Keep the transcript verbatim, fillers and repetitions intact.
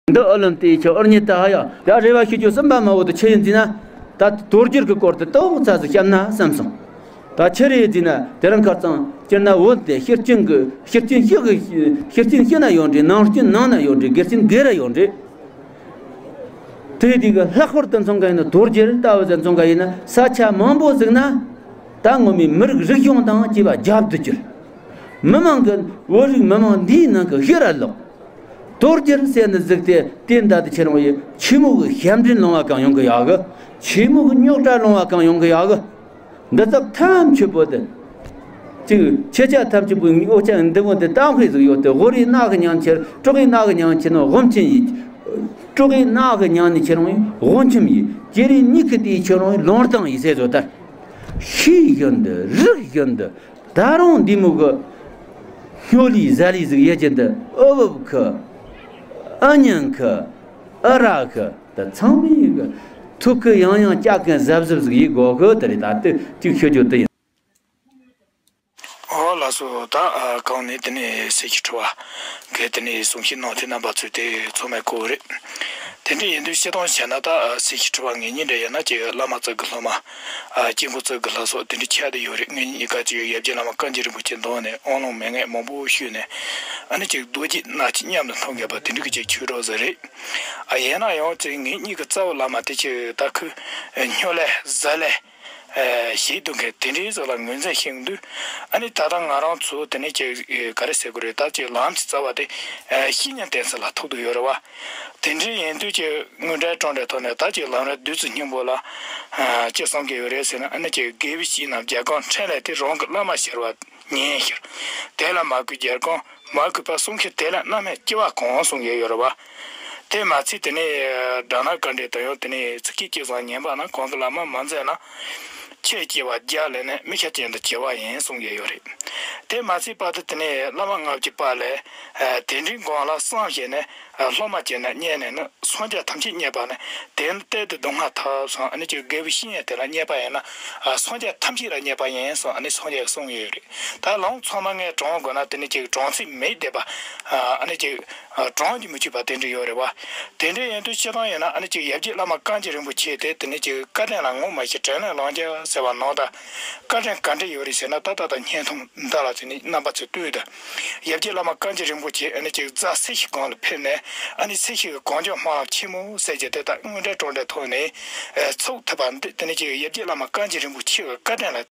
འདི་ཨ་ལོན་དེའི་ཆ་ཨོར་ཉི་ད་ཧ་ཡ། ད་རེ་བ་ཤི་ཆོ་སེམས་པ་མ་བོ་དུ་ཆི་ཡིན་ཟིན་ན། ད་དོར་རྒྱུར་གི་སྐོར་དུ་ཏོག་ཙམ་ཟིག་བཤད་ན་བསམ་སོང་། ད་ཆི་རེད་ཟིན་ན་དེ་རིང་ཁར་ཙང་སྤྱིར་ན་བོད་དེ་ཕྱི་རྐྱེན་གི་ཕྱི་རྐྱེན་ཕྱི་གི་ཕྱི་རྐྱེན་ཕྱི་ན་ཡོད་འདྲ། ནང་རྐྱེན་ནང་ན་ཡོད་འདྲ། སྒེར་རྐྱེན་སྒེར་ར་ཡོད་འདྲ། དེ་དེ་གི་ལྷག་པར་དུ་མཚོན་ག་ཡིན་ན་དོར་རྒྱུར་ལྟ་བུ་ཟིག་མཚོན་ག་ཡིན་ན་ས་ཆ་མང་པོ་ཟིག་ན་ད་ངོ་མའི་མི་རིགས་རིག་གཞུང་དང་བཅས་པ་རྒྱབ་ཏུ་གྱུར། མི་མང་གི་བོད་རིགས་མི་མང་འདིའི་ནང་གི་ཤི་ར་ལོག་དོར་རྒྱུར་ཟེར་ནི་ཟིག་དེ་དེ་འདྲ་དེ་ཁྱེད་རང་ཡི་ཆི་མོ་གི་ཞབས་འདྲེན་ལོང་བ་གང་ཡོང་གི་ཡག་གི། ཆི་མོ་གི་རྙོག་དྲ་ལོང་བ་གང་ཡོང་གི་ཡག་གི། འདི་ཚོ་ཐམས་ཅད་པོ་དེ། གཅིག་ཁྱེད་ཅག་ཐམས་ཅད་པོ་འོ་ཅག་འདི་བོ་འདི་གཏམ་དཔེ་ཟིག་ཡོད་དེ། དབུ་རིའི་ནག་གི་ཉང་ཁྱེར། གྲོག་གི་ནག་གི་ཉང་ཁྱེར་ནོ་དབུམ་ཆེན་ཡིན། གྲོག་གི་ནག་གི་ཉང་ནི་ཁྱེད་རང་ཡིན་དབུམ་ཆེན་ཡིན། ཀྱེ་རི་གཉིས་ཀྱི་དེའི་ཁྱེད་རང་ཡིན་ལོང་སྟངས་ཡིན་ཟེར་བཟོ་ལྟར། ཤེས་བཞིན་དུ་རིག་བཞིན་དུ། ད་རུང་འདི་མོ་གི་སྨྱོ་ལི་ཟ་ལི་ཟིག་ཡེ་ཅན་དུ་ཨུ་བབ་ཁི། ཨ་ཉན་ཁི། ཨ་ར་ཁི། ད་ཚང་མའི་གི་ཐུག་གི་ཡང་ཡང་སྐྱག་གན་གཟབ་གཟབ་ཟིག་ཡེ་དགོ་གི། དེ་རེད། ད་དེ་གཅིག་ཤོད་རྒྱུ་དེ་ཡིན། ཨོ་ལགས་སོ། ད་ཨ་གང་ནས་དེ་ནས་སེ་ཁི་ཁྲི་བ་གི་དེ་ནས་གསུང་བཤད་གནང་དེ་རྣམ་པ་ཚོས་དེ་ཚང་མས་གོ་རེད། དེ་འདྲ་ཡིན་དུས་སྤྱིར་བཏང་བྱས་ན་ད་ཨ་སེ་ཁི་ཁྲི་བ་ངེད་གཉིས་འདྲ་ཡིན་ན་ཅིག་བླ་མ་ཙིག་གི་སློབ་མ། ཨ་སྐྱེས་འགོ་ཙིག་གི་ལྷ་སོགས་དེ་འདྲ་ཆགས་བསྡད་ཡོད་རེད། ངེད་གཉིས་ཀ་ཅིག་ཡབ་རྗེ་བླ་མ་བཀའ་འགྱུར་རིན་པོ་ཆེ་འདོན་ནས་དབང་ལུང་མན་ངག་མང་པོ་ཞུས་ནས། ཨ་ནི་ཅིག་རྡོ་རྗེ་སྣ་གཅིག་མཉམ་དུ་མཐོང་མཁན་པ་དེ་འདྲ་གི་ཅིག་ཆོས་གྲོགས་ཟིག་རེད། ཨ་ཡིན་ན་ཡང་ཅིག་ངེད་གཉིས་ཀྱི་རྩ་བའི་བླ་མ་དེ་ཅིག་ད་ཁོས་སྨྱོ་ལས་ཟ་ལས། ཨ་བྱེད་སྡོད་མཁན་དེ་འདྲའི་ཟིག་ལ་ངོས་འཛིན་བྱེད་འདུག་ཨ་ནི་ད་ལྟ་ང་རང་ཚོ་དེ་ནས་ཅིག་ག་རེ་ཟེར་དགོས་རེད། ད་ཅིག་ལམ་གྱི་རྩ་བ་དེ་ཨ་བཤེས་གཉེན་བསྟེན་ས་ལ་ཐུག་འདུག་ཡོད་རེད་བ། དེ་འདྲའི་ཡིན་དུས་ཅིག་དངོས་འབྲེལ་དྲང་འབྲེལ་ཐོག་ནས་ད་ཅིག་ལམ་རིམ་བདུད་རྩི་སྙིང་པོ་ལ་ཨ་ཅི་གསུང་གི་ཡོད་རེད་ཟེར་ན། ཨ་ནི་ཅིག་དགེ་བའི་བཤེས་རྣམས་རྒྱལ་ཁམས་འཕྲིན་ལས་ཏེ། རང་གི་བླ་མ་ཤར་བ་ཉན་ཤར། དེ་ལ་མ་གུས་རྒྱལ་ཁམས་མ་གུས་པ། གསུང་ཤེས་དེ་ལ་རྣམ་སྨིན་སྐྱེ་བ་གང་། གསུང་གི་ཡོད་རེད་བ། དེ་མ་ཚད་དེ་ནས་སྦྲ་ནག་དཀའ་འགྲེལ་དུ་ཡང་དེ་ནས་ཚིག་གི་སྐྱེས་བཟང་ཉན་པ་ན། གང་གི་བླ་མ་མ་མཛད་ན། ཆོས་སྐྱེ་བ་བརྒྱ་ལས་ནས་མི་ཁྱབ་ཅན་དུ་སྐྱེ་བ་ཡིན། གསུང་གི་ཡོད་རེད། དེ་མ་ཚད་པ་དེ་དེ་ནས་བླ་མ་ལྔ་བཅུ་པ་ལས་དེ་འདྲའི་སྒང་ལ་བསམ་བྱས་ནས་སློབ་མ་བྱས་ནས་རྙེད་ནས་ནི། སངས་རྒྱས་ཐམས་ཅད་རྙེད་པ་ནི། དེ་ནི་གཏེར་དུ་སྡུག་བསྔལ་ཐོབ་གསུངས། ཨ་ནི་ཅིག་དགེ་བའི་བཤེས་གཉེན་དེ་ལ་རྙེད་པ་ཡིན་ན། ཨ་སངས་རྒྱས་ཐམས་ཅད་ལ་རྙེད་པ་ཡིན་གསུངས། ཨ་ནི་སངས་རྒྱས་གསུངས་ཡོད་རེད། ད་ལམ་ཚང་མ་ངས་དྲངས་དགོས་ན་དེ་ནི་ཅིག་དྲངས་ཚིག་མེད་བསྡད་པ། ཨ་ནི་ཅིག་དྲངས་རྒྱུ་མི་ཆོད་པ་དེ་འདྲ་ཡོད་རེད་བ། དེ་འདྲ་ཡིན་དུས་སྤྱིར་བཏང་ཡིན་ན། ཨ་ནི་ཅིག་ཡབ་རྗེ་བླ་མ་བཀའ་འགྱུར་རིན་པོ་ཆེ་དེ་དེ་ནི་ཅིག་བཀའ་དྲིན་ལ་ངོ་མ་ཤེས་དྲིན་ལན་ལན་རྒྱག་ཟེར་བ་ནང་ལྟར། བཀའ་དྲིན་ག་འདྲ་ཡོད་རེད་ཟེར་ན། ད་ད་ལྟ་བརྙན་ཐུང་འདི་ལ་དེ་ནི་རྣམ་པ་ཚོས་ལྟོས་དང་། ཡབ་རྗེ་བླ་མ་བཀའ་འགྱུར་རིན་པོ་ཆེ་ཨ་ནི་ཅིག་རྫ་སེ་ཤི་སྒང་ལ་ཕེབས་ནས། ཨ་ནི་སེ་ཤི་གི་གངས་ལྗོངས་སྨོན་ལམ་ཆེན་མོ་ཟེར་གྱི་དེ་དག་དངོས་འབྲེལ་དྲང་འབྲེལ་ཐོག་ནས་ཚུགས་ཐུབ་པ་འདི། དེ་ནི་ཅིག་ཡབ་རྗེ་བླ་མ་བཀའ་འགྱུར་རིན་པོ་ཆེ་གི་བཀའ་དྲིན་ལ་